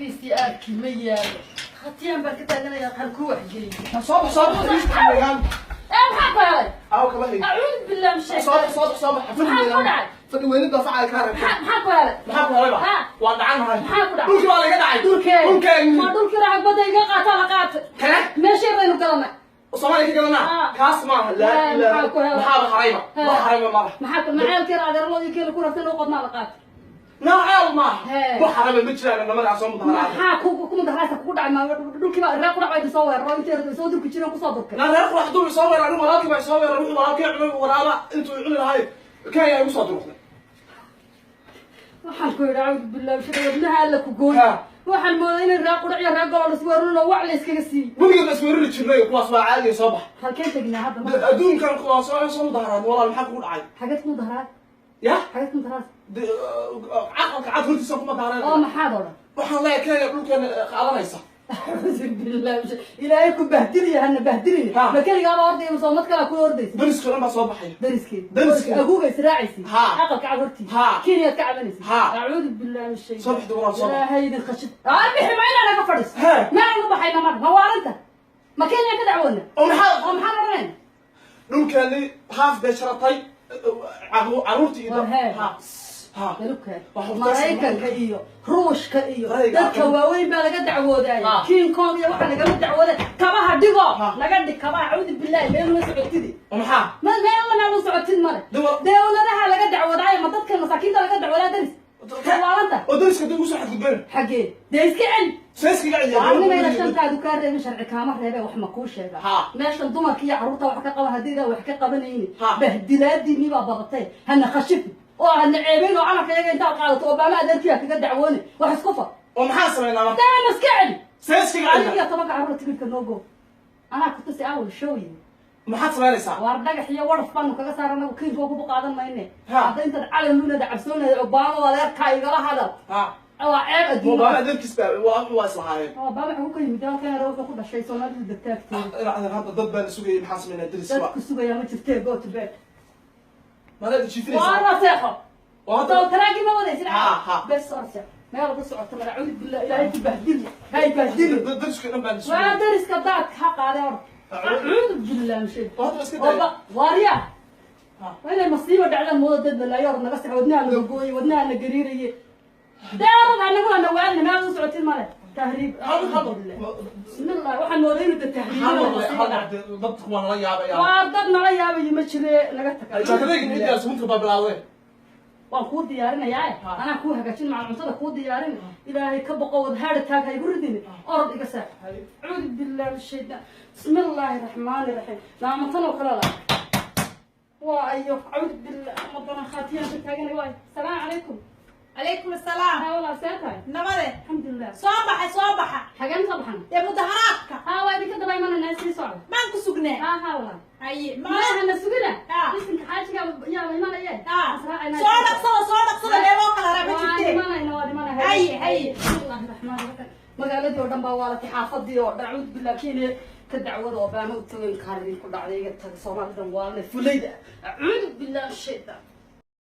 VCR-kii ma yaalo. Khatiyaan baan ka taaganayaa, halkuu waxgeeyey? Soo bax, soo bax. Ee, maxaa ku helay? Aw, kaba hay. Acuudu billah min Soo bax, soo bax, soo bax. Maxaa ku dhacay? Fadhi weyni daafaca ka reebtay. Maxaa ku helay? Maxaa ku helay ba? Ha. Waa dhacanahay. Maxaa ku dhacay? Dhulkii baa laga dhacay. Dhulkee? Dhulkeen. Ma dhulkii racag badda iga qaata la qaatay? Kee? Meeshii baynu galanay. Soomaaliya ka gadanaa. Ha. Kaas maaha, laa Ha, ilaaha. maxaa ku helay? Maxaaba harayba? Ha. Wax harayba malaha. Maxaa ku maceelkii adeerloodii keela ku rartay loo qodnaa la qaatay? Nooceel maaha. He. Wax harayba ma jiraan, nimankaa soo mudaharaada. Maxaa ku mudaharaadka kugu dhacay? Ma dhulkii baa reer ku dhacay soo weeraro intee soo durki jireen kusoo durkay? Na reer qurax dul soo weerar, anigu walaalkii baa soo weerar, wuxuu walaalkii cunay walaaba intuu cuni lahay Kenya igu soo durqday. Waxaan ku yidhi, acuudu billahi shada, wadnaha Alla ku gooy. Ha. Waxaan mooday inay reer qudhac iyo reer gobol isweerarino, wax la iskaga siiyey. Weligeed ba isweerari jirnay, kuwaas waa caadi, soo bax. Halkeen tegnaa hadda ma? Adduunkan kuwaas soo mudaharaad, walaal, maxaa kugu dhacay? Xageed ku mudaharaad? Ya. Xageed ku mudaharaad? Caqalka cad hortiisa kuma Oo daareen. Maxaad oo dhan? Waxaan leeyahay Kenya dhulkeena qaadanaysa. Acuudu billahi, Ilaahay ku bahdilaya, hana bahdilina. Ha. Ma keligaaba ordaya mise ummad kalaa kula ordaysa? Dariska dhan baa soo baxaya. Dariskii? Dariskii. Aguga israacaysi? Ha. Aqalka cad hortiisa? Ha. Kenyaad ka cabanaysa? Ha. Acuudu billahi min shay. Soo baxdi, walaal, soo bax. Ilaahay idin khashid aa bixi ma inaa naga fadhiso. He. Meel ugu baxayna marka ma waalinta ma Kenya ka dacwoodna? Oo maxaa? Oo maxaan odhanayna? Dhulkeeni haaf bay sharatay, caruurtii iyo War hee. Ha ha. Dalubka. Wax Maraykanka iyo Ruushka iyo Rayga dadka waaweyn baa laga dacwoodaaya. Ha. King Kong iyo waxa lagama dacwooday. Kabaha dhigo. Ha. Naga dhig kabaha. Acuudu billahi, meel uma socotidi. Oo maxaa? Ma meel alla meel u socotid male. Dawladaha laga dacwoodaaya, ma dadka masaakiinta laga dacwoodaa? Daris waalanta. Oo dariska dib ugu soo xadgudbeen. Xaggee dee? Iska celi. Seeskiga celiya. Nimayna shantaadu kaa reebin, sharci kaama reebe, wax ma kuu sheega? Ha. Meeshan dumarka iyo carruurta wax ka qaba haddii wax ka qabanayni. Ha. Bahdilaadiinii baa badatay, hana khashifi oo hana ceebayn oo calanka iyaga intaad qaadato Obama adeerkiya kaga dacwooni, wax isku far. Oo maxaa samaynaa marka? Daama iska celi. Seeskiga Adiga celiya. iyo 10-ka carruurta tikidhka noo go, anaa kutusi, I will show you. Maxaad samaynaysaa? Waar dhagax iyo waraf baanu kaga saar, anagu kiinka kuba qaadan mayne. Ha. Hadda intaad calan lunada cabsoonayd, Obama adeerkaa igala hadal. Ha. Waa ceeb adduun. Obama adeerkiis baa waa islahaayeen. Obama wuxuu ka yimid halkan yar, wuxuu ku dhashay Soomaalidu degtaagteeda. Hadda dad baan sugayay, maxaan samaynaa daris? Dad ku sugayaa ma jirtee, go to bed. Maadaad jiifinaysaa? Waa seexo. Oo hadda soo taraagii ma wadaysid? Ha, ha. Bes, or seexo, meel ku socoto mala. Acuudu billah, Ilaahay ku bahdili, hay bahdili. Dariska dhan baan Waa sugayay. dariska daadka ha qaaday, or acuudu billah min shay. Oo hadda iska daaya. Waarya. Ha. Waa inay masiibo dhacdaan moodo dad balaayo, or naga sex, wadnaha naga gooyay, wadnaha na gariiraye. Daarad anagu hana waadna, meel u socotid male, tahriib. Hal hal. Bismillah, waxaan mooday inuu dad tahriibina masiibo dhacdo. Dadku waa nala yaabaya. Waa dad nala yaabayo ma jire, naga taga. Jaakadayga intaas winter baa bilaawday. Waan kuu diyaarinayaa. Ha. Anaa kuu hagaajin maca cuntada kuu diyaarin. Ilaahay ka boqo, wad heart attack ha igu ridin, orod iga seex. Acuudu billahi min shaytaan, bismi illaahi raxmaani raxiim. Naamatan oo kale la waa ayo, acuudu billah, madana khaatiyaan ka taaganay waay. Salaamu calaykum. Calaykum asalaam. Haa walaal, see tahay? Nabade. Alxamdulilah. Soo baxa, soo baxa. Xageen soo baxan? Dee mudaharaadka. Haa, waa idinka daba imananaa, sii socda. Maan ku sugnaa. Haa haa walaal. Haye. Maaha na sugina. Ha. Bisinka, xaajiga yaa imanaye. Israacinaa. Soo dhaqsada, soo dhaqsada, meeloo kala raba Waan jirtee. imanayna, waan imanay. Haye, haye. Bismillahi raxmaani raxiim. Magaaladii oo dhan baa waalatay, xaafadii oo dhan. Acuudu billah, Kenya ka dacwada, Obama u tagay, kaar idinku dhacday, iga taga. Soomaalidan waalne fulayda, acuudu billah shaytaan.